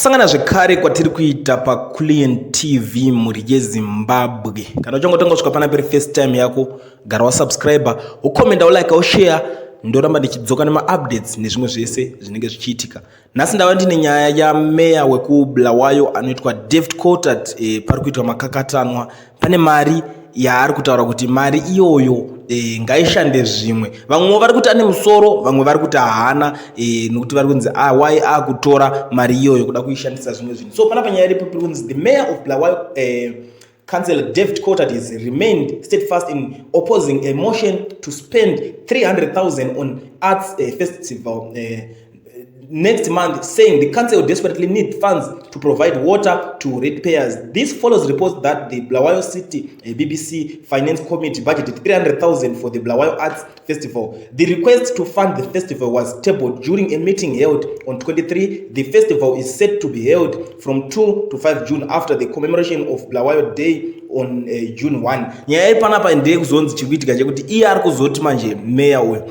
Kusangana zvekare kwatiri kuita paCulian TV, mhuri yeZimbabwe. Kana uchangotanga kusvika panapa iri first time yako, gara wasubscribe, wokomenda, wolike, woshare. Ndoramba ndichidzoka nemaupdates nezvimwe zvese zvinenge zvichiitika. Nhasi ndava ndine nyaya yameya wekuBulawayo anoitwa David Coltart. Pari kuitwa makakatanwa, pane mari yaari kutaura kuti mari iyoyo ngaishande zvimwe. Vamwe vari kuti ane musoro, vamwe vari kuti haana, nekuti vari kunzi why akutora mari iyoyo kuda kuishandisa zvimwe zvinhu. So panapa nyaya iripo piri kunzi the mayor of Bulawayo, Councillor David Coltart, has remained steadfast in opposing a motion to spend 300,000 on arts festival next month, saying the council desperately need funds to provide water to ratepayers. This follows reports that the Bulawayo City BBC Finance Committee budgeted 300,000 for the Bulawayo Arts Festival. The request to fund the festival was tabled during a meeting held on 23. The festival is set to be held from 2 to 5 June after the commemoration of Bulawayo Day on June 1. Nyaya iri panapa ndeyekuzonzi chiri kuitika chekuti iye ari kuzoti manje meya uyu,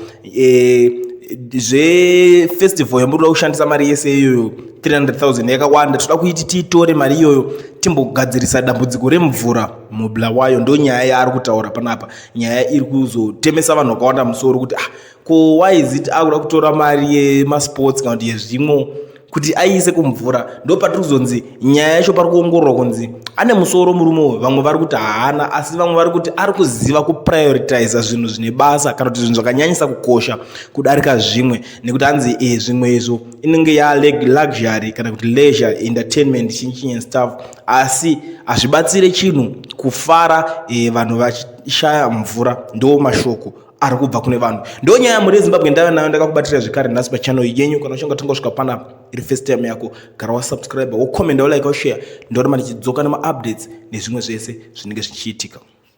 zvefestival yamuri kushandisa mari yese iyoyo 300,000 yakawanda, toda kuiti tiitore mari iyoyo timbogadzirisa dambudziko remvura muBulawayo. Ndo nyaya yaari kutaura panapa, nyaya iri kuzotemesa vanhu vakawanda musoro kuti ah, ko why is it akuda kutora mari yemasports kana kuti yezvimwe kuti aiise kumvura? Ndo patiri kuzonzi nyaya yacho pari kuongororwa kunzi ane musoro murume uyu. Vamwe vari kuti haana, asi vamwe vari kuti ari kuziva kuprioritiza zvinhu zvine basa kana kuti zvinhu zvakanyanyisa kukosha kudarika zvimwe, nekuti hanzi zvimwe izvo inenge yaluxury kana kuti leisure, entertainment, chinchinyi and stuff, asi hazvibatsire chinhu kufara vanhu vachishaya mvura. Ndo mashoko ari kubva kune vanhu. Ndo nyaya, mhuri yeZimbabwe, ndava nayo ndakakubatira zvekare nhasi pachannel yenyu. Kana uchinge tanga kusvika panapa iri first time yako, gara wasubscribe, wokomenda, wolike, woshare. Ndoramba ndichidzoka nemaupdates nezvimwe zvese zvinenge zvichiitika.